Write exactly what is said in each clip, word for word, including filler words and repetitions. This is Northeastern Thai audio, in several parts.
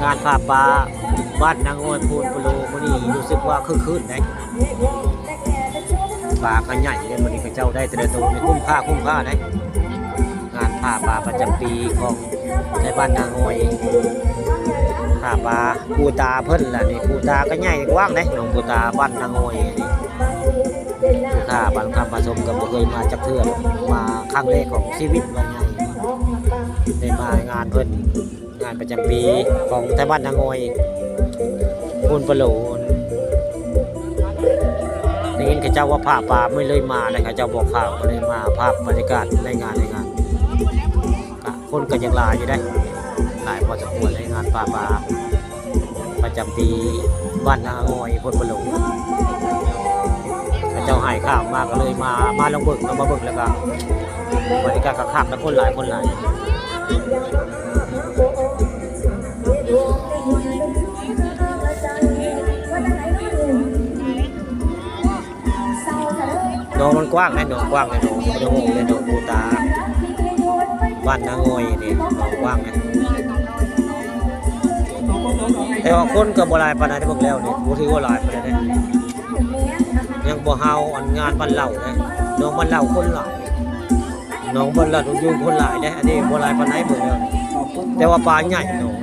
งานผ้าป่าบ้านนางงอยโพนโปโลมื้อนี้รู้สึกว่าคึกคืนเด้ ปลาก็ใหญ่เด้ มื้อนี้เขาเจ้าได้แต่ละตัวนี่คุ้มค่า คุ้มค่าเด้ งานผ้าป่าประจำปีของในบ้านนางงอย ผ้าป่าปูตาเพิ่นล่ะนี่ ปูตาก็ใหญ่กว้างเด้ หนองปูตาบ้านนางงอยนี่ ผ้าบ้านคำผสมก็บ่เคยมาจักเทื่อ มาครั้งแรกของชีวิตว่าไง ได้มางานเพิ่น งานประจำปีของไทบ้านนางอยโพนโปโล ได้ยินเขาเจ้าว่าผ้าป่ามื้อเลยมาเลย เขาเจ้าบอกข่าวก็เลยมา ภาพบรรยากาศในงาน ในงาน ก็คนก็ยังหลายอยู่เด้ หลายพอสมควรในงานผ้าป่าประจำปีบ้านนางอยโพนโปโล เขาเจ้าให้ข่าวมาก็เลยมา มาลองเบิ่ง เอามาเบิ่งแล้วก็บรรยากาศคักๆ แล้วคนหลาย คนหลาย หนองมันกว้างนะ หนองกว้างนะ หนองบ่ได้โฮงเลย หนองปูตา บ้านนางอยนี่ หนองกว้างนะ แต่ว่าคนก็บ่หลายปานใดเด้ เบิ่งแล้วนี่ บ่ถือว่าหลายปานใดเด้ ยังบ่เฮาอันงานบ้านเหล้านะ หนองบ้านเหล้าคนหลาย หนองบ้านเหล้าอยู่คนหลายเด้ อันนี้บ่หลายปานใดเบิ่งแล้ว แต่ว่าปลาใหญ่หนอง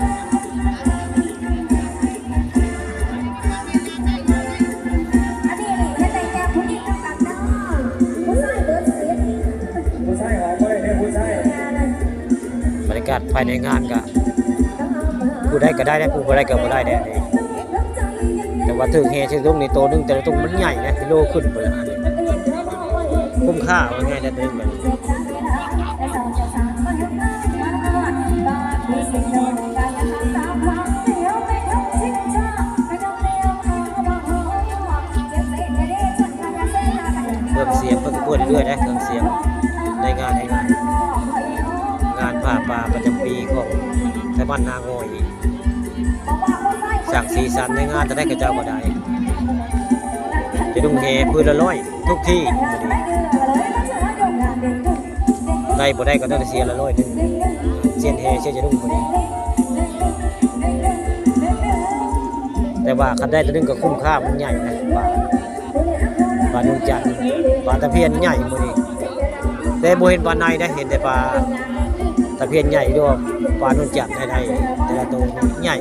บรรยากาศภายในงานก็ ผู้ใดก็ได้นะ ผู้บ่ได้ก็บ่ได้นะ แต่ว่าถือแฮถือถุงนี่ โตหนึ่งแต่ละถุงมันใหญ่นะ กิโลขึ้นไปแล้ว คุ้มค่าว่าง่ายนะ ตัวหนึ่งแบบ เครื่องเสียงเพิ่นก็เปิดเรื่อยๆนะ เครื่องเสียงในงาน ในงาน งานผ้าป่าประจำปีของไทบ้านนางอย สร้างสีสันในงานจะได้กระเจ้าก็ได้ จะดุงแฮพื้นละร้อยทุกที่ ได้บ่ได้ก็ต้องเสียละร้อยหนึ่ง เสียนแฮเสียจะดุงพอดี แต่ว่าคันได้ตัวหนึ่งก็คุ้มค่า มันใหญ่นะ ปลา ปลาดวงจันทร์ ปลาตะเพียนใหญ่มื้อนี้ แต่บ่เห็นปลาในได้ เห็นแต่ปลาตะเพียนใหญ่ด้วย ปลาดวงจันทร์ได้ แต่ละตัวใหญ่